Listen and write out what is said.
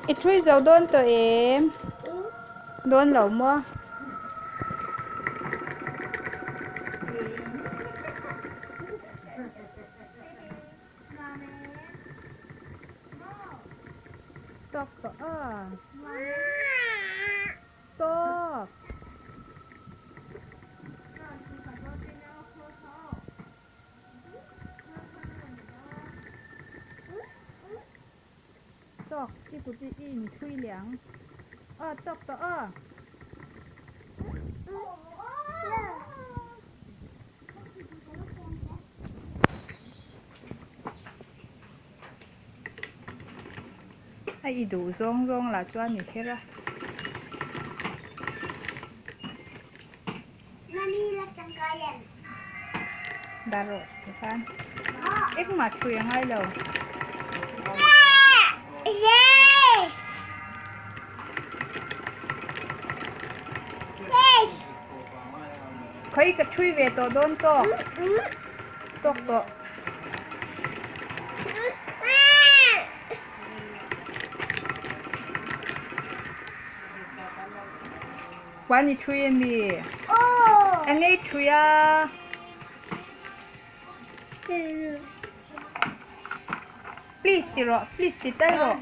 I thui zo dawn tawh em? Dawn lo maw? Tawk tawh a. Tawk. Tawk i kut i i inthui leh ang. Aw tawk tawh aw. A i duh zawng zawng lah chuan i her a. Dar rawh tikhan engmah thui a ngai lo. Khawi ka thui ve tawh dawn tawk tawk tawh. Puan i thui ami? Eng nge i thui a? Please ti rawh, please ti tal rawh.